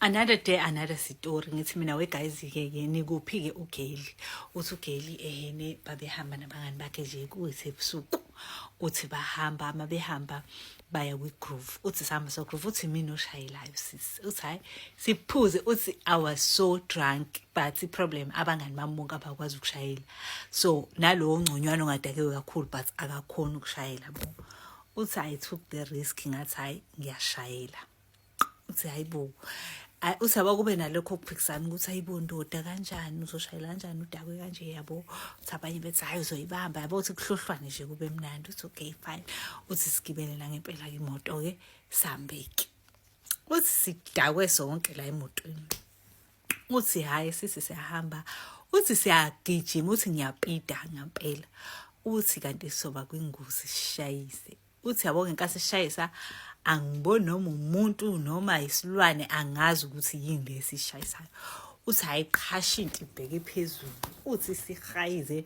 Another day, another story. Ngithi mina, we guys, ke ke nikuphi ke uGail? Uthi uGail ehene babehamba nabangani bakhe nje, kuthi ebusuku uthi bahamba, ama behamba baya kwi-groove. Uthi sihamba so groove, uthi mina oshayelayo sisi. Uthi hayi, siphuze. Uthi I was so drunk, but i-problem, abangani bami bonke abakwazi ukushayela, so nalowo ngconywana ongadakiwe kakhulu, but akakhoni ukushayela bo. Uthi I took the risk, ngathi hayi, ngiyashayela. Uthi hayibo, uthi yabo, kube nalokho kuphikisana ukuthi hayibo ndoda, kanjani uzoshayela, kanjani udakwe kanje, yabo. Uthi abanye bethi hayi, uzoyibamba, yabo. Uthi kuhlohlwane nje, kube mnandi. Uthi okay, fine. Uthi sigibele la ngempela imoto-ke, sihambeke. Uthi sidakwe sonke la emotweni. Uthi hhayi sisi, siyahamba. Uthi siyagijima, uthi ngiyapida ngampela. Uthi kanti soba kwingozi, sishayise. Uthi yabo, ngenkathi sishayisa angiboni noma umuntu noma isilwane, angazi ukuthi yini le esishayisayo. Uthi hayi, qhasha into ibheke phezulu. Uthi sihayize,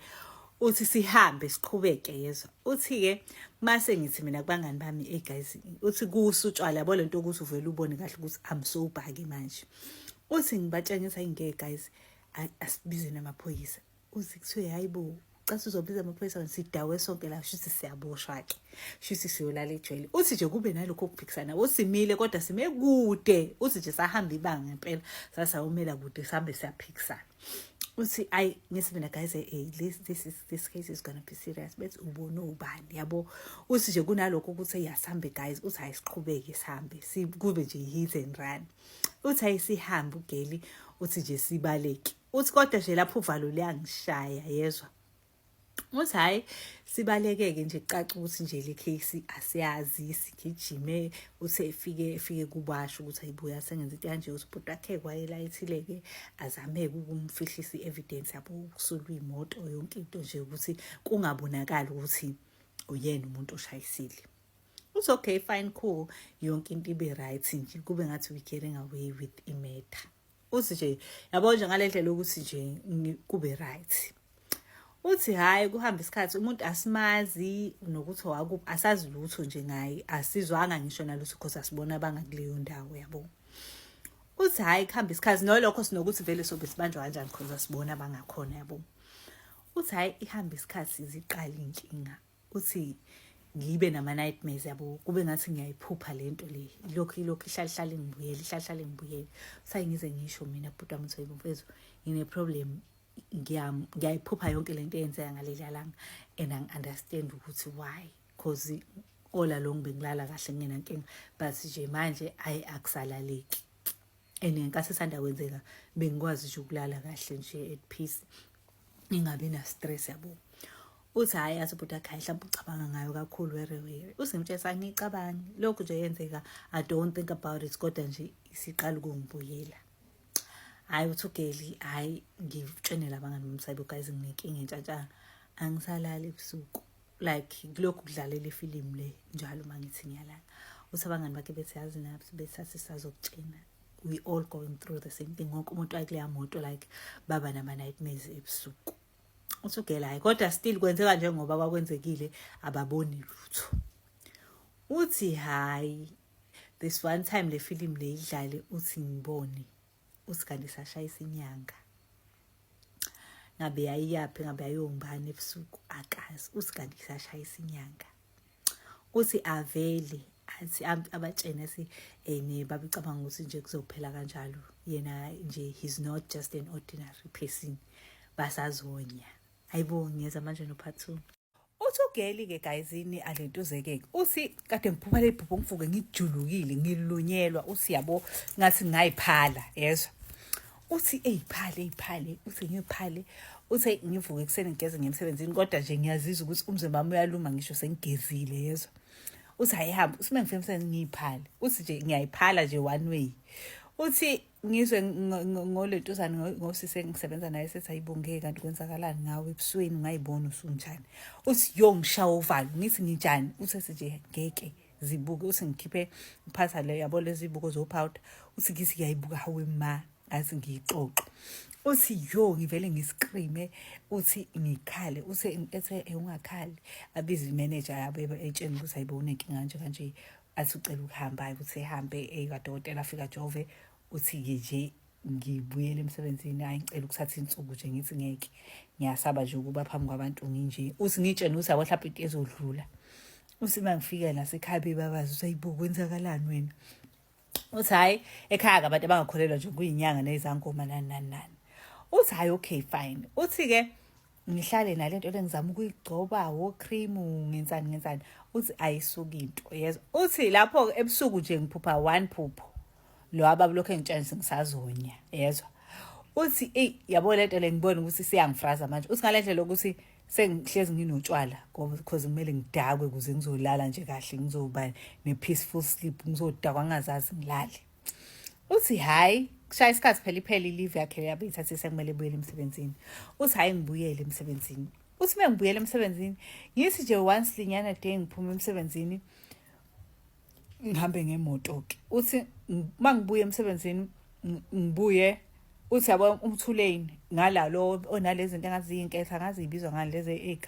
uthi sihambe siqhubeke, yezwa. Uthi-ke mase ngithi mina kubangani bami, hey guys, uthi kusutshwala, yabo, lento ukuthi uvele ubone kahle ukuthi I'm sober-ke manje. Uthi ngibatshengisa, ingeke guys, asibize namaphoyisa. Uthi kuthiwe hayi bo, cathi uzobiza amaphoyisa, sidawe sonke la, shuthi siyaboshwa-ke, shuthi siyolala ejele. Uthi nje kube nalokho kuphikisana. Usimile kodwa sime kude. Uthi nje sahamba ibanga ngempela, sasawumela kude, sihambe siyaphikisana. Uthi ayi, ngithi mina, guys, hey, this case is gonna be serious. Bethi ubone ubani, yabo. Uthi nje kunalokho ukuthi yasambe guys. Uthi hayi, siqhubeke sihambe, kube nje hit and run. Uthi hayi, sihambe ugeli. Uthi nje sibaleke. Uthi kodwa nje lapho uvalo liyangishaya, yezwa. Uthi hhayi, sibaleke-ke nje, kucaca ukuthi nje le case asiyazi, sigijime. Uthi efike kubasho ukuthi ayibuya sengenza into kanje. Uthi ubhuti wakhe kwayelayithile-ke, azame-ke ukumfihlisa i-evidence, yabo, ukusulwa imoto, yonke into nje, ukuthi kungabonakali ukuthi uyena umuntu oshayisile. Uthi okay, fine, cool, yonke into ibe right nje, kube ngathi we getting away with i-murder. Uthi nje yabo nje ngale ndlela yokuthi nje kube right. Uthi hhayi, kuhamba isikhathi, umuntu asimazi nokuthi wakuphi, asazi lutho nje ngaye, asizwanga ngisho nalutho, cause asibona abangakuleyo ndawo, yabo. Uthi hhayi, kuhamba isikhathi, nolokho sinokuthi vele sobe sibanjwa kanjani, cause asibona abangakhona, yabo. Uthi hhayi, ihamba isikhathi, ziqala iy'nkinga. Uthi ngibe nama-nightmares, yabo, kube ngathi ngiyayiphupha le nto le, ilokhu ilokhu ihlale ihlale ngibuyela, ihlale ihlale ngibuyela. Uthi ngize ngisho mina bhuti wami, uthi mfethu, ngine-problem, ngiyayiphupha yonke lento eyenzeka ngaleliya langa and angi-understand ukuthi why, cause all along bengilala kahle ngingenankinga, but nje manje ayi, akusalaleki. And ngenkathi isanda kwenzeka bengikwazi nje ukulala kahle nje at peace, ngingabi na-stress, yabo. Uthi hhayi, athi ubhuti akhe, mhlawumbe ucabanga ngayo kakhulu, were were. Usengitshela, angiyicabangi lokhu nje yenzeka, I don't think about it, kodwa nje isiqala ukungibuyela. Hhayi, uthi ugeli, hhayi, ngitshenela abangani bami, sayibo guys, nginenkinga entshantsha, angisalali ebusuku, like kulokhu kudlalela ifilimu le njalo uma ngithi ngiyalala. Uthi abangani bakhe bethi yazi nathi bethi sisazokutshena, we all going through the same thing, wonke umuntu wakuleya moto like baba nama-nightmares ebusuku. Uthi ugela hhayi, kodwa still kwenzeka njengoba kwakwenzekile, ababoni lutho. Uthi hhayi, this one time le film le idlale, uthi ngibone. Uthi kanti sashayisa inyanga, ngabe yayiyaphi, ngabe yayongibani ebusuku, akazi. Uthi kanti sashayisa inyanga. Uthi avele athi abatshene si ene babecabanga ukuthi nje kuzophela kanjalo, yena nje he's not just an ordinary person, basazonya. Hayibo, ngiyeza manje no part 2. Uthi ugeli-ke gayizini alentuzeke-ke. Uthi kade ngiphupha le phupho, ngivuke ngijulukile, ngilunyelwa. Uthi yabo, ngathi ngayiphala, yezwa. Uthi eyiphale eyiphale, uthi ngiphale. Uthi ngivuke ekuseni, ngigeze, ngiye emsebenzini, kodwa nje ngiyazizwa ukuthi umzimba wami uyaluma ngisho sengigezile, yezwa. Uthi ayihambe. Uthi uma ngifika emsebenzini ngiyiphale. Uthi nje ngiyayiphala nje one way. Uthi ngizwe ngolentuzane, ngosisi engisebenza naye, sethi ayibongeke, kanti kwenzakalani ngawe ebusweni, ungayibona usunjani? Uthi yo, ngishawa uvalo, ngithi nginjani? Uthi ethi nje ngeke zibuke. Uthi ngikhiphe ngiphatha le, yabo, lezi zibuko zo-powder. Uthi ngithi ngiyayibuka, hawe ma, ngathi ngiyixoxo. Uthi yo, ngivele ngiscreame, uthi ngikhale. Uthi ethe ungakhali, abize imanager yabo etsheni ukuthi ayibo, unenkinga kanje kanje, athi ucela ukuhamba ukuthi ehambe ekadokotela, afika ajove. Uthi-ke nje ngibuyele emsebenzini, hhayi ngicela ukuthatha insuku nje, ngithi ngeke, ngiyasaba nje ukuba phambi kwabantu nginje. Uthi ngitshene ukuthi yabo mhlawumbe into ezodlula. Uthi uma ngifika nasekhaya bebabazi ukuthi ayibo kwenzakalani wena. Uthi hhayi ekhaya-ke abantu abangakholelwa nje kuyinyanga nezangoma nani nani nani. Uthi hhayi okay fine. Uthi-ke ngihlale nalento le ngizama ukuyigcoba wo-cream ngenzani ngenzani, uthi ayisuki into yezwa. Uthi lapho ebusuku nje ngiphupha one phupho lo ababa lokho engitshela ngisazonya yezwa. Uthi eyi yabo lento le ngibona ukuthi siyangifraza manje. Uthi ngale ndlela yokuthi sengihlezi nginotshwala because kumele ngidakwe ukuze ngizolala nje kahle, ngizoba ne-peaceful sleep, ngizodakwa ngingazazi ngilale. Uthi hhayi kushaya isikhathi phela iphela i-leave yakhe yabe ithathe sekumele ebuyele emsebenzini. Uthi hhayi ngibuyele emsebenzini. Uthi uma ngibuyela emsebenzini ngithi nje once linyana day ngiphuma emsebenzini ngihambe ngemoto-ke. Uthi uma ngibuya emsebenzini ngibuye uthi yabo umthuleni ngala lo onalezi zinto engathi ziyinketha ngazi ibizwa ngani lezi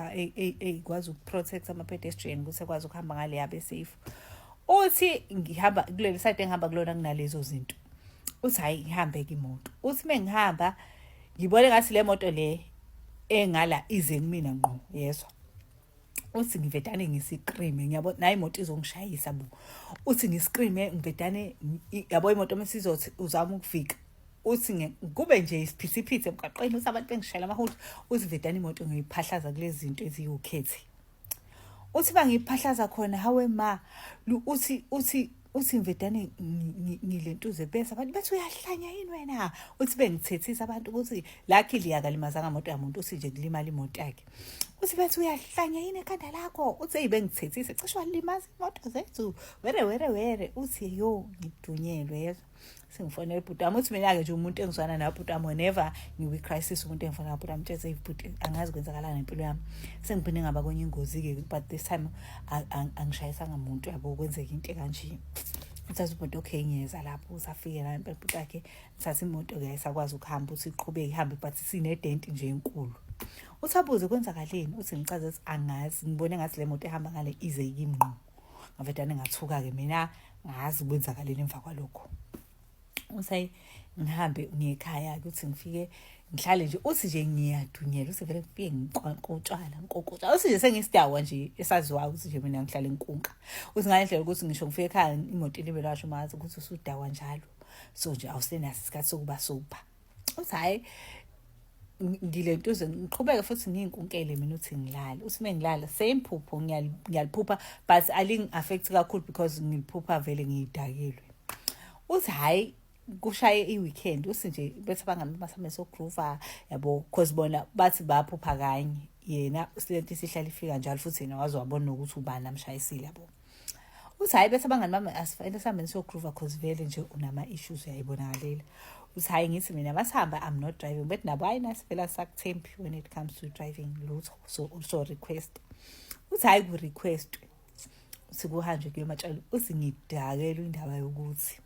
ey'kwazi ukuprotect ama-pedestrian ukuthi ekwazi ukuhamba ngale abe safe. Uthi ngihamba kuleli side engihamba kulona kunalezo zinto. Uthi hhayi ngihambe-ke imoto. Uthi uma ngihamba ngibone ngathi le moto le engala ize kumina ngqo yezwa. Uthi ngivedane ngisikrime, ngiyabo nayi imoto izongishayisa bo. Uthi ngisikrime ngivedane yabo imoto mesizothi uzama ukuvika. Uthi kube nje isiphithiphithi emgwaqeni, uthi abantu bengishayela amahhudu. Uthi vedane imoto ngiyiphahlaza kulezi zinto eziwukhethi. Uthi bangiphahlaza khona hawe ma, uthi uthi uthi ngivedane ngilentuze bese abantu bethi uyahlanya yini wena. Uthi bengithethisa abantu ukuthi luckily akalimazanga imoto yamuntu, uthi nje kulimala imoto yakhe. Uthi bethi uyahlanya yini ekhanda lakho. Uthi eyi bengithethise cishe walimaza imoto zethu were were were. Uthi yo ngidunyelwe yezwa. Sengifonela ubhuti wami, uthi mina-ke nje umuntu engizwana naye ubhuti wami whenever ngikwi-crisis umuntu engifonela ubhuti wami mtsheze ibhuti angazi kwenzakalani ngempilo yami, sengiphinde ngaba kwenye ingozi-ke but this time angishayisanga muntu yabo, kwenzeka into ekanje. Uthatha ubhuti okay ngiyeza lapho, usafike la impela ubhuti wakhe, thatha imoto-ke ayisakwazi ukuhamba, uthi iqhubeke ihambe but sinedenti nje enkulu. Uthi abuze kwenzakaleni, uthi ngichaze ukuthi angazi, ngibone ngathi le moto ehamba ngale ize kimi ngqo. Ngavedane ngathuka-ke mina ngazi kwenzakaleni emva kwalokho. Uthi ngihambe ngiyekhaya-ke, uthi ngifike ngihlale nje, uthi nje ngiyadunyelwa, uthi vele ngifike ngiqonqotshwala ngiqoqotshwala, uthi nje sengisidakwa nje esaziwayo, uthi nje mina ngihlale ngikunka. Uthi ngale ndlela ukuthi ngisho ngifike ekhaya imoto ilibele washo mazi ukuthi usudakwa njalo, so nje awusenaso isikhathi sokuba sober. Uthi hhayi ngilentuze ngiqhubeke futhi ngiyinkunkele mina, uthi ngilale. Uthi uma ngilala same phupho ngiyaliphupha but alingi-affect kakhulu because ngiliphupha vele ngiyidakelwe. Uthi hhayi kushaye i-weekend, uthi nje bethi abangani basambe sogroova yabo, cause bona bathi baphupha kanye, yena lento isihlala ifika njalo futhi yena waze wabona nokuthi ubani amshayisile yabo. Uthi hhayi bethi abangani bami asifanele sihambeni siyogroova cause vele nje unama-issues uyayibonakalela. Uthi hhayi ngithi mina masihamba I'm not driving, bethi nabo hhayi nasi vele asisakuthembi when it comes to driving lutho, so request. Uthi hhayi ku-request, uthi kuhanjwe kuye ematshalo. Uthi ngidakelwe indaba yokuthi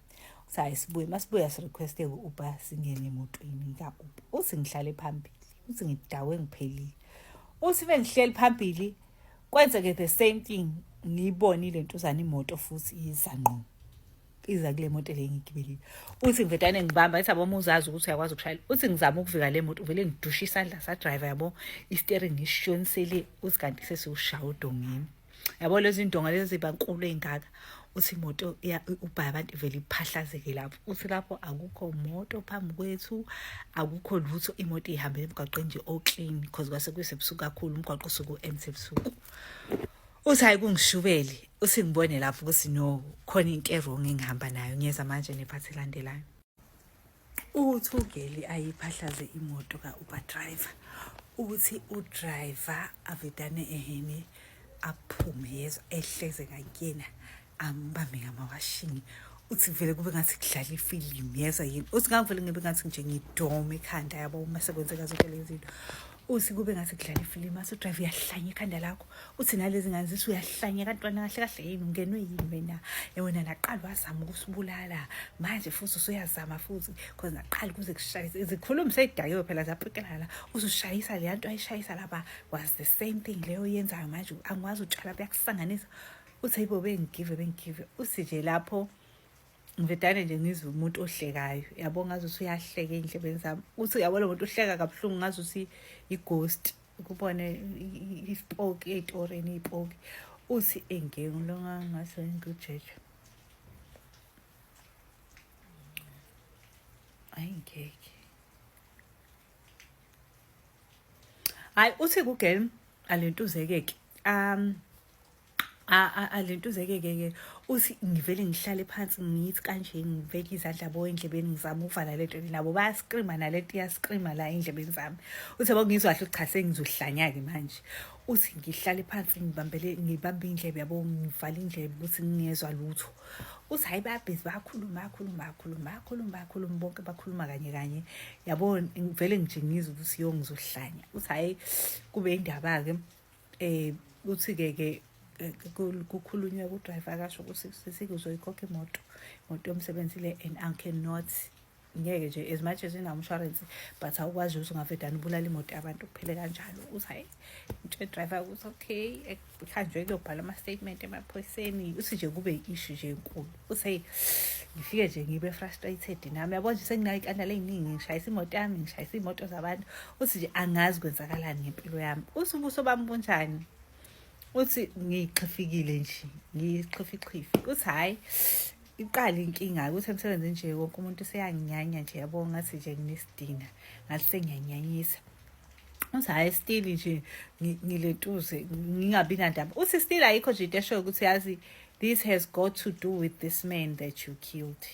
uthi hhayi sibuye, masibuya sirequeste ku-Uber singene emotweni ka-Uber. Uthi ngihlale phambili, uthi ngidakwe ngiphelile. Uthi bengihleli phambili kwenzeke the same thing, ngiyibonile ntuzana imoto futhi iza ngqo iza kule moto le engigibelile. Uthi ngivedane ngibamba, ethi yabo uma uzazi ukuthi uyakwazi ukushayela. Uthi ngizama ukuvika le moto, vele ngidusha isandla sa-driver yabo, i-steering ngisishonisele, uthi kanti sesiwushaya odongeni yabo, lezi ndonga lezi zibankulu ey'ngaka. Uthi imoto ubhaye abantu ivele iphahlazeke lapho. Uthi lapho akukho moto phambi kwethu, akukho lutho, imoto ihambele emgwaqeni nje o-clean because kwase kusebusuku kakhulu, umgwaqo usuke u-empty ebusuku. Uthi hhayi kungishubele, uthi ngibone lapho ukuthi no khona into e-wrong engihamba nayo. Ngiyeza manje nephathi elandelayo. Uthi ugeli ayiphahlaze imoto ka-Uber driver, uthi udriver avedane ehene aphume yezwa ehleze ngakuyena ambambe ngamawashini. Uthi vele kube ngathi kudlala ifilimu yezwa yini. Uthi ngangivele ngibe ngathi nje ngidome ekhanda yabo uma sekwenzeka zonke lezi zinto. Uthi kube ngathi kudlala ifilimu, athi udriver uyahlanya ekhanda lakho. Uthi nalezi ngane zithi uyahlanya kanti wena kahle kahle yini ungenwe yini wena, wena naqala wazama ukusibulala manje futhi usuyazama futhi cause naqala kuze kushayise zikhuluma seyidakiwe phela zapikela la, uzushayisa leya nto ayishayisa lapha was the same thing leyo oyenzayo manje, angikwazi utshala buyakusanganisa. Uthi ayibo bengigive bengigive. Uthi nje lapho Ngivedane nje ngizwe umuntu ohlekayo yabo, ngazuthi uyahleka ey'ndlebeni zami. Uthi uyabona umuntu uhleka kabuhlungu ngazuthi i-ghost, ukubone isipoki ey'torini iy'poki. Uthi engeke lo ngathi ngikujeje. Ayi ngeke. Hayi uthi kugirl alentuzeke-ke alentuzeke-ke ke uthi ngivele ngihlale phansi ngithi kanje ngibeke izandla bo endlebeni ngizama ukuvala lento nabo bayascreama nalento iyascreama la endlebeni zami. Uthi yabo ngizwa kahle ukuthi cha sengizohlanya-ke manje. Uthi ngihlale phansi ngibambele ngibambe indlebe yabo ngivala indlebe ukuthi ngingezwa lutho. Uthi hhayi babhizi bakhuluma bakhuluma bakhuluma bakhuluma bakhuluma bonke bakhuluma kanye kanye yabo ngivele nje ngizwe ukuthi yo ngizohlanya. Uthi hhayi kube indaba-ke uthi-ke ke kukhulunywe ku-driver akasho ukuthi sisi uzoyikhokha imoto imoto yomsebenzi le and I cannot ngeke nje as much as inawo umshwarensi but awukwazi ukuthi ungavedane ubulala imoto yabantu kuphele kanjalo. Uthi hhayi ngitshela driver ukuthi okay kuhanjwe kuyobhala ama-statement emaphoyiseni. Uthi nje kube i-issue nje enkulu. Uthi hey ngifike nje ngibe frustrated nami yabo nje senginayo ikandala ey'ningi ngishayisa imoto yami ngishayisa iy'moto zabantu. Uthi nje angazi kwenzakalani ngempilo yami. Uthi ubuso bami bunjani? Uthi ngiyixhifikile nje ngiyixhifixifi. Uthi hhayi iqala inkinga ukuthi emsebenzini nje wonke umuntu useyanginyanya nje yabo ngathi nje nginesidina ngathi sengiyanyanyisa. Uthi hhayi still nje ngilentuze ngingabi nandaba. Uthi still ayikho nje into eshoyo ukuthi yazi this has got to do with this man that you killed.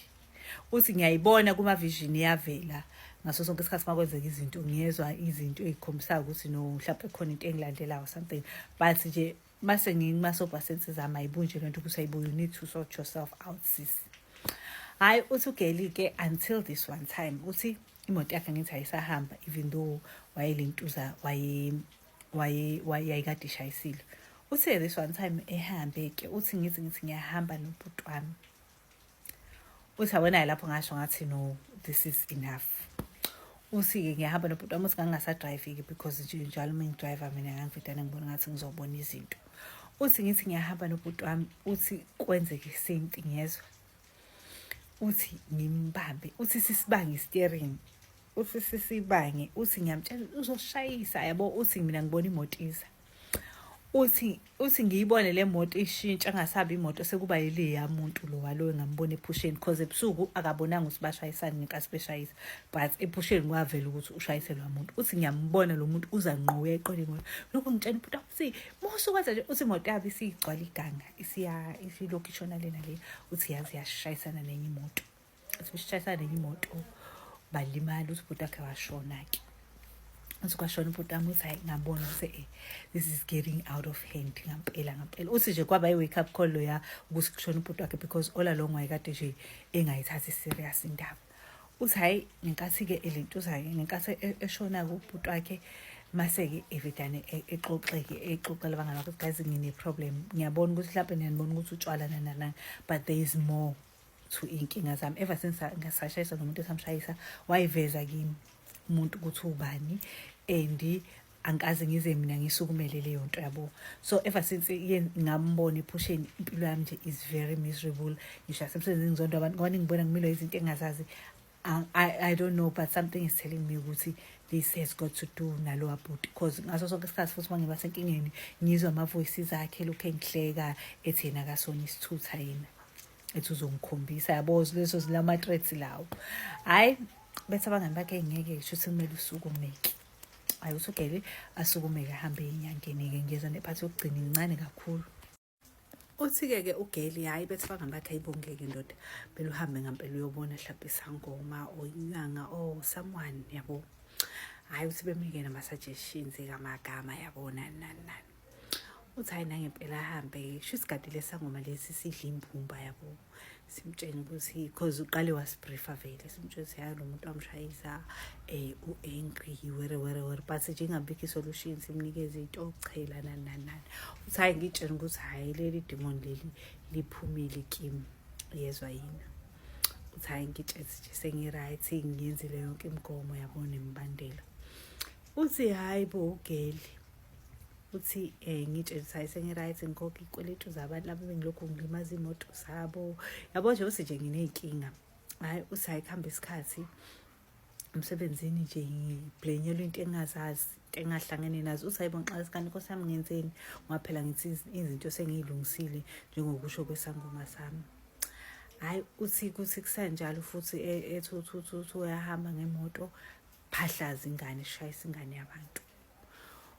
Uthi ngiyayibona kuma-vision iyavela ngaso sonke isikhathi uma kwenzeka izinto ngiyezwa izinto ey'khombisayo ukuthi no mhlawumpe khona into engilandelayo something but nje mase ngikumasobha sense zami ayibunje lento ukuthi ayibo you need to sort yourself out sis. Hhayi uthi ugeli-ke until this one time uthi imoto yakhe ngithi ayisahamba even though wayelentuza wayekade ishayisile. Uthe this one time ehambe-ke uthi ngithi ngiyahamba nobhuti wami. Uthi yabona lapho ngasho ngathi no this is enough. Uthi-ke ngiyahamba nobhuti wami uthi ngangingasadrayivi-ke because nje njalo uma ngidrayiva mina ngangivedane ngibona ngathi ngizobona izinto. Uthi ngithi ngiyahamba nobhuti wami uthi kwenzeke same thing yezwa. Uthi ngimbambe uthi sisibange i-steering uthi sisibange uthi ngiyamtshela uzoshayisa yabo. Uthi mina ngibona imoto iza. Uthi ngiyibone le moto ishintsha ngasabi imoto sekuba yile yamuntu lo walo engambona ephusheni because ebusuku akabonanga ukuthi bashayisana ngenkathi beshayisa but ephusheni kwavela ukuthi ushayiselwa umuntu. Uthi ngiyambona lo muntu uza ngqo uyayiqonda imoto. Lokho ngitshela ubhuti uthi musu kwenza nje uthi imoto yabo isigcwala iganga isiya isilokhu ishona lena le. Uthi yazi yashayisana nenye imoto. Uthi beshayisana nenye imoto balimala. Uthi ubhuti wakhe washona-ke. Uthi kwashona ubhuti wami. Uthi hhayi ngabona ukuthi this is getting out of hand ngampela ngampela. Uthi nje kwaba i-wake up call loya ukuthi kushona ubhuti wakhe because all along wayekade nje engayithathi serious indaba. Uthi hhayi ngenkathi-ke elentuza-ke ngenkathi eshona-ke ubhuti wakhe mase-ke evedane exoxeke exoxela abangani bakhe guys ngine-problem ngiyabona ukuthi mhlawumbe niyanibona ukuthi utshwala nananani but there is more to iy'nkinga zami. Ever since ngasashayisa nomuntu esamshayisa wayiveza kimi umuntu ukuthi ubani and angikaze ngize mina ngisukumele leyo nto yabo. So ever since ngambona ephusheni impilo yami nje is very miserable. Ngisho nasemsebenzini ngizondwa abantu ngoba ngibona ngimilwa izinto engingazazi. I don't know but something is telling me ukuthi this has got to do nalowa bhuti because ngaso sonke isikhathi futhi uma ngiba senkingeni ngizwa ama-voices akhe lokhu engihleka ethi yena akasona isithutha yena ethi uzongikhombisa yabo leso zilama-threats lawo. Hhayi bethi abangani bakhe ngeke ngisho ukuthi kumele usukumeke. Hhayi uthi ugele asukumeke ahambe enyangeni-ke ngiyezwa nephathi yokugcina incane kakhulu. Uthi-ke ke ugeli hhayi bethi abangani bakhe ayibongeke ndoda kumele uhambe ngampela uyobona mhlawumbe isangoma or inyanga or someone yabo. Hhayi uthi bemnike nama-suggestions-ke amagama yabo nani nani nani. Uthi hhayi nangempela ahambe-ke kusho isigadi lesangoma lesi sidla imbumba yabo. Simtshene ukuthi cause uqale wasibriefa vele simtshele ukuthi hayi lo muntu wamshayisa u-angry were were were but nje ingabikho i-solution simnikeze into ochela nani nani nani. Uthi hhayi ngitshene ukuthi hhayi leli demon leli liphumile kimi yezwa yini. Uthi hhayi ngitshele nje sengi-right ngiyenzile yonke imigomo yabo nemibandela. Uthi hhayi bo ugeli. Uthi ngitshela ukuthi hayi, sengi-right, ngikhokha iy'kweletu zabantu laba bengilokhu ngilimaza iy'moto zabo, yabo nje. Uthi nje nginey'nkinga. Hhayi, uthi hhayi, kuhamba isikhathi, emsebenzini nje ngiblenyelwa into engingazazi, into engingahlangene nazo. Uthi hayi bo, ngixaka kanti nkosi yami, ngenzeni? Ngoba phela ngithi izinto sengiy'lungisile njengokusho kwesangoma sami. Hhayi, uthi kuthi kusanjalo futhi ethi uthi uthi uthi uyahamba ngemoto, phahlaza ingane, shayisa ingane yabantu.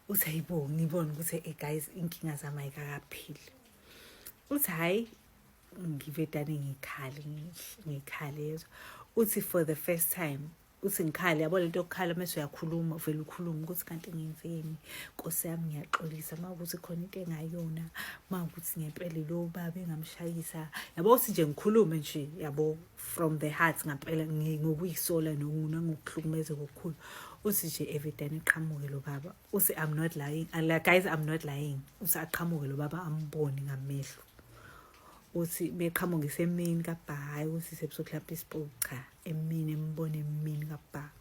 Uthi hayibo, ngibone ukuthi guys, inkinga zami ayikakaphili. Uthi hhayi, ngivedane ngikhale, ngikhale, yezwa. Uthi for the first time uthi ngikhale, yabo lento yokukhala mase uyakhuluma, uvele ukhulume ukuthi kanti ngenzeni, nkosi yami, ngiyaxolisa uma ukuthi khona into engayona, uma ukuthi ngempela lo baba engamshayisa, yabo. Uthi nje ngikhulume nje, yabo, from the heart ngampela, ngokuyisola nangokuhlukumezeka okukhulu. Uthi nje evedane eqhamuke lo baba. Uthi I'm not lying, like, guys, I'm not lying. Uthi aqhamuke lo baba, ambone ngamehlo. Uthi beqhamuka isemini kabha, hayi ukuthi sebusuku mhlawumbe isipoki, cha, emini, embone emini kabha.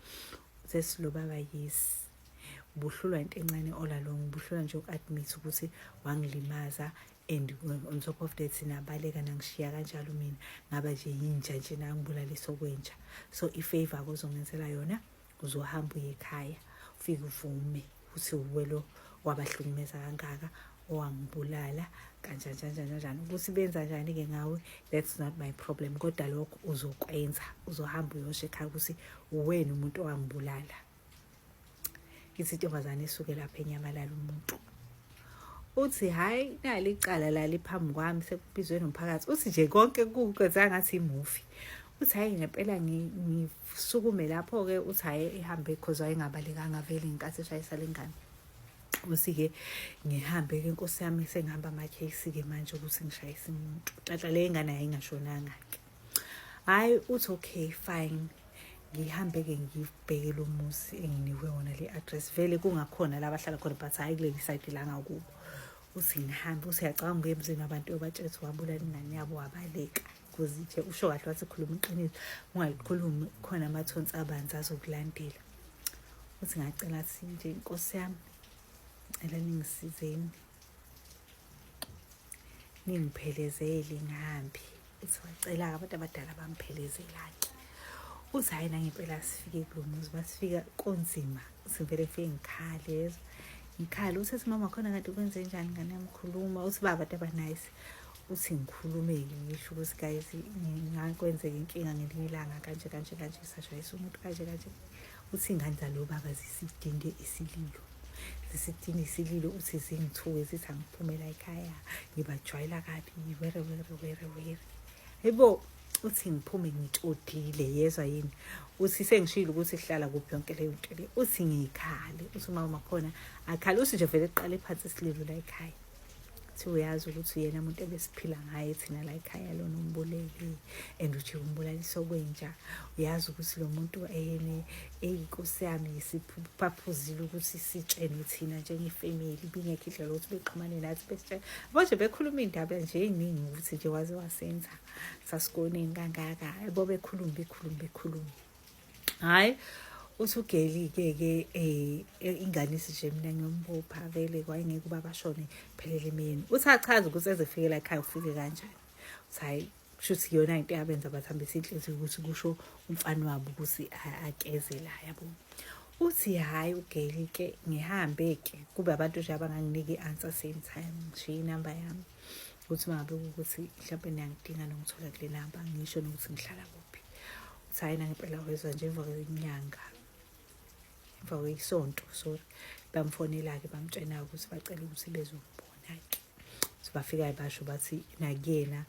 Sesilo baba, yes, ubuhlulwa into encane all along, ubuhlulwa nje uku-admit ukuthi wangilimaza, and on top of that nabaleka, nangishiya kanjalo, mina ngaba nje yinja nje, nangibulalisa okwenja. So i-favor ozongenzela yona, uzohamba uye ekhaya, ufike uvume ukuthi uwe lo wabahlukumeza kangaka, owangibulala kanjani kanjani kanjani. Ukuthi benza njani-ke ngawe, that's not my problem, kodwa lokho uzokwenza, uzohamba uyosho ekhaya ukuthi uwena umuntu owangibulala. Ithi intombazane isuke lapha enyamalala umuntu. Uthi hhayi, nali icala laliphambi kwami, sekubizwe nomphakathi. Uthi nje konke kwenza ngathi i-movie. Uthi hhayi, ngempela ngisukume lapho-ke. Uthi hhayi, ihambe, cause wayengabalekanga vele ngenkathi eshayisa le ngane. Uthi-ke ngihambe-ke, nkosi yami, sengihamba ama-case-ke manje ukuthi ngishayise umuntu. Nhlanhla le ngane yayingashonanga-ke. Hhayi, uthi okay, fine, ngihambe-ke ngibheke lo muzi enginikwe wona, le address, vele kungakhona la bahlala khona, but hhayi kuleli side la ngakubo. Uthi ngihambe, uthi uyacabanga uye emzini wabantu, uyobatshela ukuthi wabulala ingane yabo, wabaleka, because nje usho kahle wathi khuluma iqiniso, ungalikhulumi khona amathonsi abanzi azokulandela. Uthi ngacela thi nje, inkosi yami, ngicela ningisizeni, ningiphelezele ngihambe. Uthi wacela-ke abantu abadala bamphelezela-ke. Uthi hhayi, nangempela sifike kulo muzi, masifika konzima. Uthi ngivele ngifike ngikhale, yezwa, ngikhale. Uthi ethi mama khona kanti kwenze njani, ngane yami, khuluma. Uthi ba abantu aba-nice. Uthi ngikhulume-ke, ngisho ukuthi guys, ngakwenzeka inkinga ngelinye ilanga kanje kanje kanje, sashayisa umuntu kanje kanje. Uthi ingane zalo baba zisidinde isililo, zisidinda isililo. Uthi zingithuke, zithi angiphumela ekhaya, ngibajwayela kabi, were were were were, hayibo. Uthi ngiphume ngitshotile, yezwa yini. Uthi sengishilo ukuthi hlala kuphi yonke leyo nto le. Uthi ngiyikhale, uthi uma makhona akhale. Uthi nje vele kuqale phansi isililo la ekhaya. Uthi uyazi ukuthi uyena umuntu ebesiphila ngaye thina la ekhaya lona, umbulele, and uthi umbulalisa okwenja. Uyazi ukuthi lo muntu eyene, eyinkosi yami, siphaphuzile ukuthi sitshene thina njenge-family, ibingekho indlela yokuthi bexhumane nathi besitshene yabo nje, bekhuluma iy'ndaba nje ey'ningi ukuthi nje waze wasenza sasikoneni kangaka, yabo, bekhuluma bekhuluma bekhuluma. Hhayi, uthi ugeli-ke ke ingane ithi nje mina ngiyombopha vele, kwayengeke uba bashone phelele emini. Uthi achaze ukuthi ezefike la ekhaya ufike kanjani. Uthi hhayi, kusho ukuthi iyona into eyabenza bathambisa inhliziyo ukuthi kusho umfana wabo ukuthi akeze la, yabo. Uthi hhayi, ugeli-ke ngihambe-ke kube abantu nje abanganginiki i-answer same time, ngishiye inamba yami ukuthi uma ngabe ukuthi mhlawumpe niyangidinga nongithola kule namba, ngisho nokuthi ngihlala kuphi. Uthi hhayi, nangempela wezwa nje emva kwenyanga, emva kwesonto, sorry, bamfonela-ke, bamtshena ukuthi bacela ukuthi bezombona-ke. So bafika basho bathi nakuyena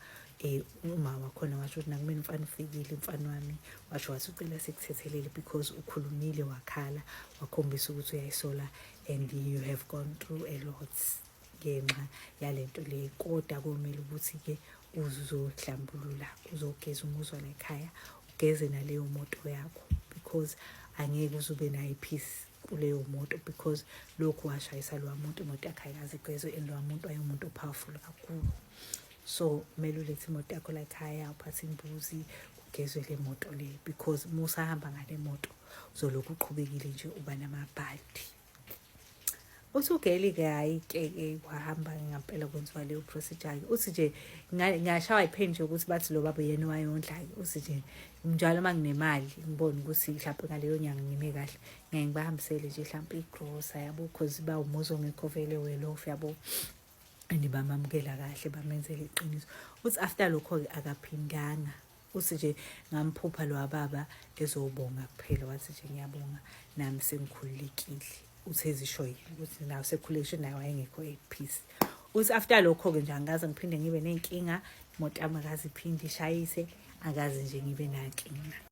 uma wakhona washo ukuthi nakumina umfana ufikile, umfana wami, washo wathi ucela sikuthethelele because ukhulumile, wakhala, wakhombisa ukuthi uyayisola and you have gone through a lot ngenxa yalento le, kodwa komele ukuthi-ke uzohlambulula, uzogeza umuzi wala ekhaya, ugeze naleyo moto yakho, because angeke uze ube nayo i-peace kuleyo moto, because lokhu washayisa lowa muntu, imoto yakhe ayikaze igezwe, and lowa muntu wayemuntu o-powerful kakhulu. So kumele ulethe imoto yakho la ekhaya, uphathe imbuzi, kugezwe le moto le, because uma usahamba ngale moto uzolokhu uqhubekile nje uba namabhadi. Uthi uGail-ke, hhayi-ke ke, wahamba ngampela, kwenziwa leyo procedure-ke. Uthi nje ngashawa ipheni nje ukuthi bathi lo baba uyena owayondla-ke. Uthi nje njalo uma nginemali, ngibone ukuthi mhlawumpe ngaleyo nyanga ngime kahle, ngeke ngibahambisele nje mhlawumpe igrosa, yabo, cause bawumuzi ongekho vele well off, yabo, and bamamukela kahle, bamenzela iqiniso. Uthi after lokho-ke akaphindanga. Uthi nje ngamphupha lo baba ezobonga kuphela, wathi nje, "Ngiyabonga, nami sengikhululekile." Uthi ezisho yena ukuthi nawe sekhululekile, naye wayengekho at peace. Uthi after lokho-ke nje angikaze ngiphinde ngibe ney'nkinga, imoto yami akaze iphinde ishayise, akaze nje ngibe nankinga.